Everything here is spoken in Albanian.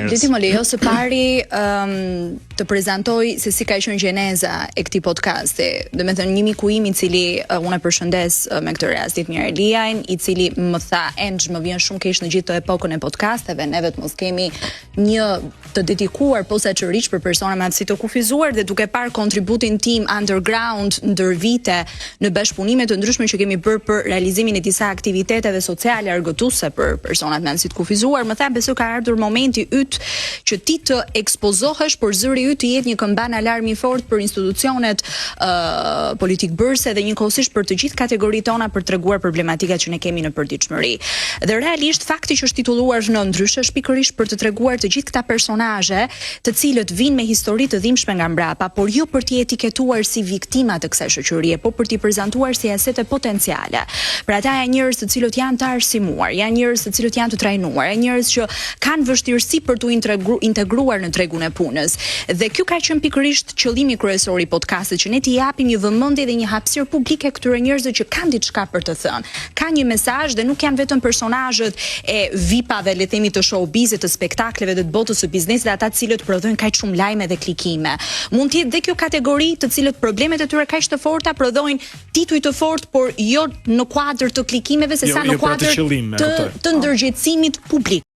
Leti më lejo së pari um, të prezantoj se si ka qenë gjeneza e këtij podcasti. Domethënë një miku im i cili uh, unë e përshëndes uh, me këtë rast Ditmir Eliajn, i cili më tha Enxh më vjen shumë keq në gjithë të epokën e podcasteve, neve të mos kemi një të dedikuar posaçërisht për persona me aftësi të kufizuar dhe duke parë kontributin tim underground ndër vite në bashkëpunime të ndryshme që kemi bërë për realizimin e disa aktiviteteve sociale argëtuese për personat me aftësi të kufizuar, më tha besoj ka ardhur momenti yt që ti të ekspozohesh, por zëri yt të jetë një këmbanë alarmi i fortë për institucionet uh, politikëbërëse dhe njëkohësisht për të gjithë kategoritë tona për të treguar problematikat që ne kemi në përditshmëri. Dhe realisht fakti që është titulluar në ndryshe është pikërisht për të treguar të gjithë këta personazhe, të cilët vijnë me histori të dhimbshme nga mbrapa, por jo për t'i etiketuar si viktima të kësaj shoqërie, por për t'i prezantuar si asete potenciale. Pra ata janë njerëz të cilët janë të arsimuar, janë njerëz të cilët janë të trajnuar, janë njerëz që kanë vështirësi për t'u integruar në tregun e punës. Dhe ky ka qenë pikërisht qëllimi kryesor i podcastit, që ne t'i japim një vëmendje dhe një hapësirë publike këtyre njerëzve që kanë diçka për të thënë. Kanë një mesazh dhe nuk janë vetëm personazhet e VIP-ave, le të themi të showbizit, të spektakleve dhe të botës së biznesit, ata të cilët prodhojnë kaq shumë lajme dhe klikime. Mund të jetë dhe kjo kategori të cilët problemet e tyre kaq të forta prodhojnë tituj të fortë, por jo në kuadër të klikimeve, se jo, sa në jo pra kuadër të, të, të ndërgjegjësimit publik.